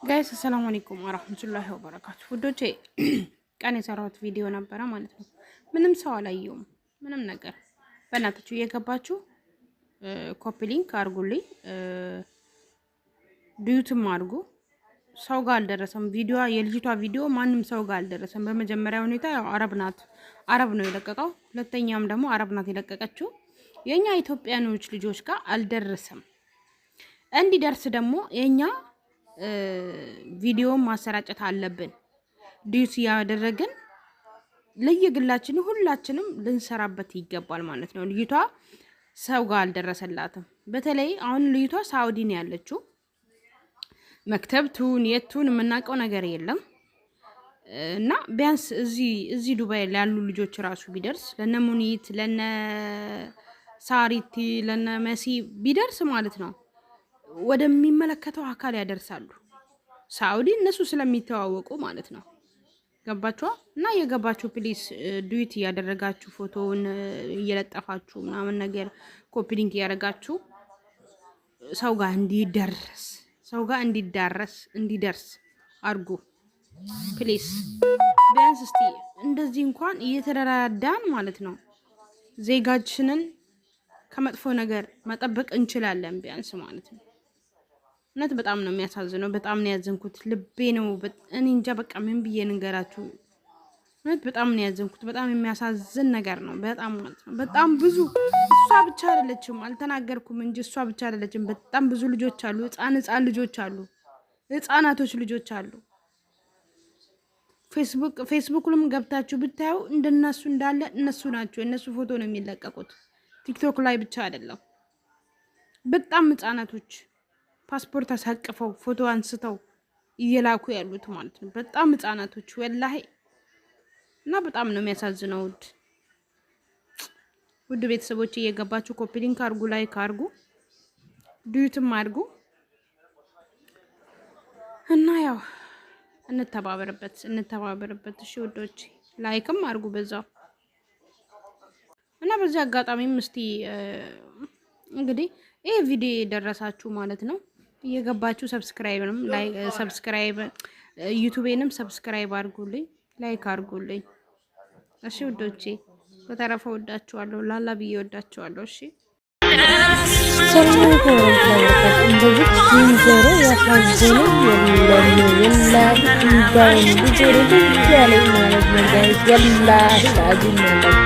Guys፣ አሰላሙ አለይኩም ወራህመቱላሂ ወበረካቱ። ውዶቼ፣ ቀን የሰራሁት ቪዲዮ ነበረ ማለት ነው። ምንም ሰው አላየውም፣ ምንም ነገር። በእናታችሁ እየገባችሁ copy link አድርጉልኝ፣ duet ም አድርጉ። ሰው ጋር አልደረሰም ቪዲዮ፣ የልጅቷ ቪዲዮ ማንም ሰው ጋር አልደረሰም። በመጀመሪያ ሁኔታ ያው አረብ ናት፣ አረብ ነው የለቀቀው። ሁለተኛም ደግሞ አረብ ናት የለቀቀችው። የኛ ኢትዮጵያኖች ልጆች ጋር አልደረሰም። እንዲደርስ ደግሞ የኛ ቪዲዮን ማሰራጨት አለብን። Duet እያደረግን ለየግላችን ሁላችንም ልንሰራበት ይገባል ማለት ነው። ልጅቷ ሰው ጋር አልደረሰላትም። በተለይ አሁን ልጅቷ ሳውዲ ነው ያለችው። መክተብቱን የቱን የምናውቀው ነገር የለም እና ቢያንስ እዚህ ዱባይ ያሉ ልጆች ራሱ ቢደርስ፣ ለነ ሙኒት፣ ለነ ሳሪቲ፣ ለነ መሲ ቢደርስ ማለት ነው፣ ወደሚመለከተው አካል ያደርሳሉ። ሳኡዲ እነሱ ስለሚተዋወቁ ማለት ነው። ገባችኋ? እና እየገባችሁ please duet እያደረጋችሁ፣ ፎቶውን እየለጠፋችሁ ምናምን ነገር፣ copy link እያደረጋችሁ ሰው ጋር እንዲደርስ፣ ሰው ጋር እንዲዳረስ፣ እንዲደርስ አድርጉ please። ቢያንስ እስቲ እንደዚህ እንኳን እየተረዳዳን ማለት ነው ዜጋችንን ከመጥፎ ነገር መጠበቅ እንችላለን ቢያንስ ማለት ነው። እውነት በጣም ነው የሚያሳዝነው። በጣም ነው ያዘንኩት። ልቤ ነው፣ እኔ እንጃ በቃ ምን ብዬ ንገራችሁ። እውነት በጣም ነው ያዘንኩት። በጣም የሚያሳዝን ነገር ነው። በጣም ማለት ነው። በጣም ብዙ፣ እሷ ብቻ አይደለችም፣ አልተናገርኩም እንጂ እሷ ብቻ አይደለችም። በጣም ብዙ ልጆች አሉ። ህፃን ህፃን ልጆች አሉ። ህፃናቶች ልጆች አሉ። ፌስቡክም ገብታችሁ ብታዩ እንደነሱ እንዳለ እነሱ ናቸው። የእነሱ ፎቶ ነው የሚለቀቁት። ቲክቶክ ላይ ብቻ አይደለም። በጣም ህፃናቶች ፓስፖርት አሳቅፈው ፎቶ አንስተው እየላኩ ያሉት ማለት ነው። በጣም ህጻናቶች ወላሂ፣ እና በጣም ነው የሚያሳዝነው። ውድ ውድ ቤተሰቦች፣ እየገባችሁ copy link አርጉ፣ like አርጉ፣ duet ም አድርጉ እና ያው እንተባበርበት እንተባበርበት። እሺ ውዶች፣ like ም አርጉ በዛው። እና በዚህ አጋጣሚም እስቲ እንግዲህ ይሄ ቪዲዮ የደረሳችሁ ማለት ነው፣ እየገባችሁ subscribe ንም subscribe፣ ዩቱቤንም subscribe አድርጉልኝ፣ like አድርጉልኝ። እሺ ውዶቼ፣ በተረፈ ወዳችኋለሁ፣ ላላ ብዬ ወዳችኋለሁ። እሺ። ሰላም አለይኩም ወራህመቱላሂ ወበረካቱ። እንደዚህ ዝንጀሮ ያሳዘነኝ የለም። ወላሂ እንዳውም ልጄ ነው ያለኝ ማለት ነው guys። ወላሂ ላዚም ማለት